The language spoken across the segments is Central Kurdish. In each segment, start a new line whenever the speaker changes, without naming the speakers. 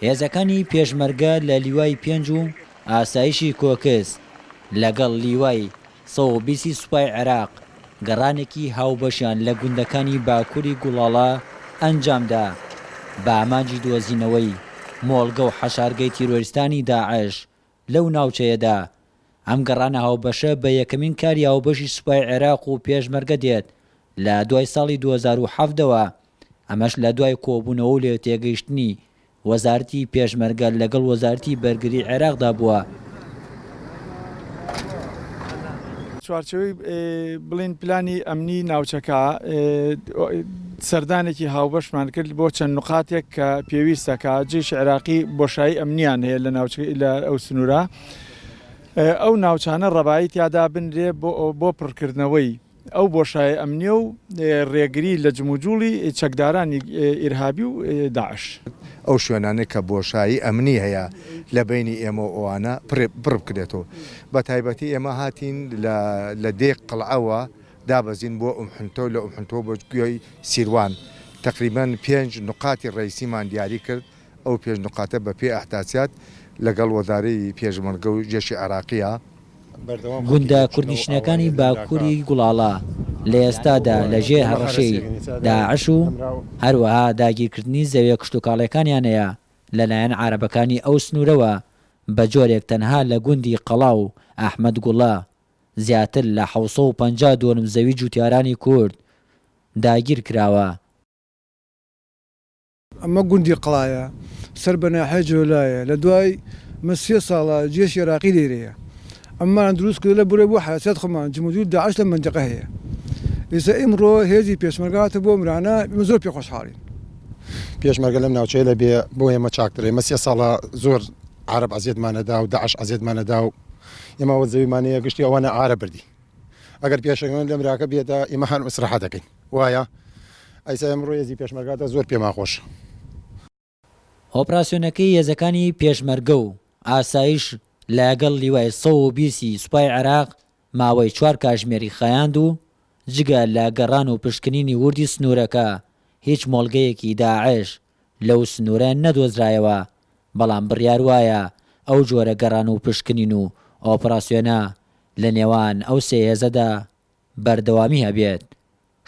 هێزەکانی پێشمەرگە لە لیوای پێنج و ئاسایشی کۆکس لەگەڵ لیوای 120 ی سوپای عێراق گەڕانێکی هاوبەشیان لە گوندەکانی باکووری گوڵاڵە ئەنجامدا بە ئامانجی دۆزینەوەی مۆڵگە و حەشارگەی تیرۆریستانی داعش لەو ناوچەیەدا. ئەم گەڕانە هاوبەشە بە یەکەمین کاری هاوبەشی سوپای عێراق و پێشمەرگە دێت لە دوای ساڵی 2017 وە، ئەمەش لە دوای کۆبوونەوە و لێتێگەیشتنی وەزارەتی پێشمەرگە لەگەڵ وەزارەتی بەرگری عێراقدا بووە.
چوارچێوەی بڵێین پلانی ئەمنی ناوچەکە سەردانێکی هاوبەشمان کرد بۆ چەند نوقاتێک کە پێویستە کە جێشی عێراقی بۆشایی ئەمنیان هەیە لە ناوچە لە ئەو سنوورە ئەو ناوچانە ڕەبایی تیادا بنرێ بۆ پڕکردنەوەی ئەو بۆشایە ئەمنیە و ڕێگری لە جموجوڵی چەکدارانی ئیرهابی و داعش.
ئەو شوێنانەی کە بۆشایی ئەمنی هەیە لە بەینی ئێمە و ئەوانە پڕ بکرێتەوە. بە تایبەتی ئێمە هاتین لە دێی قەڵعەوە دابەزین بۆ ئوم حنتۆ، لە ئوم حنتۆ بۆ گوێی سیروان تەقریبەن پێنج نوقاتی ڕەیسیمان دیاری کرد، ئەو پێنج نوقاتە بە پێی ئەحداسیات لەگەڵ وەزارەی پێشمەرگە و جێشی عێراقییە.
گوندە کوردنشینەکانی باکووری گوڵاڵە لە ئێستادا لە ژێر هەڕەشەی داعش و هەروەها داگیرکردنی زەویە کشتوکاڵیەکانیانەیە لەلایەن عارەبەکانی ئەو سنوورەوە بە جۆرێک تەنها لە گوندی قەڵا و ئەحمەد گوڵە زیاتر لە 750 دۆنم زەوی جوتیارانی کورد داگیرکراوە.
ئەمە گوندی قڵایە سەر بە ناحیەی جۆلایە لە دوای من سێ ساڵە جێشی عێراقی لێرەیە ئەممان دروست کردوە لە بورە بۆ حەسیات خۆمان جموجولی داعش لەم مەنتیقە هەیە ئیستا ئیمڕۆ هێزی پێشمەرگە هاتە بۆ ئەمرانە ئێمە زۆر پێ خۆشحاڵین.
پێشمەرگە لەم ناوچەیە لە بێ بۆ ئێمە چاکترە ئێمە سێ ساڵە زۆر عارەب عەزێتمانەدا و داعش عەزێتمانەدا و ئێمە ئەوە زەویمانەیە گشتی ئەوانە عارەب بردی ئەگەر پێشەنگە لەمراکە بێتە ئێمە هەر ئیسراحەت دەکەین. وایە ئەیسا ئێمڕۆ هێزی پێشمەرگاتە زۆر پێمان خۆشە.
ئۆپراسیۆنەکەی هێزەکانی پێشمەرگە و ئاسایش لەگەڵ لیوای 120 ی سوپای عێراق ماوەی چوار کاژمێری خایاند و جگە لە گەڕان و پشکنینی وردی سنوورەکە هیچ مۆڵگەیەکی داعش لەو سنوورە نەدۆزرایەوە، بەڵام بڕیار وایە ئەو جۆرە گەڕان و پشکنین و ئۆپراسیۆنە لەنێوان ئەو سێ هێزەدا بەردەوامی هەبێت.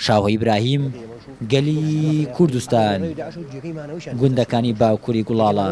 شاهۆ ئیبراهیم، گەلی کوردستان، گوندەکانی باکوری گوڵاڵە.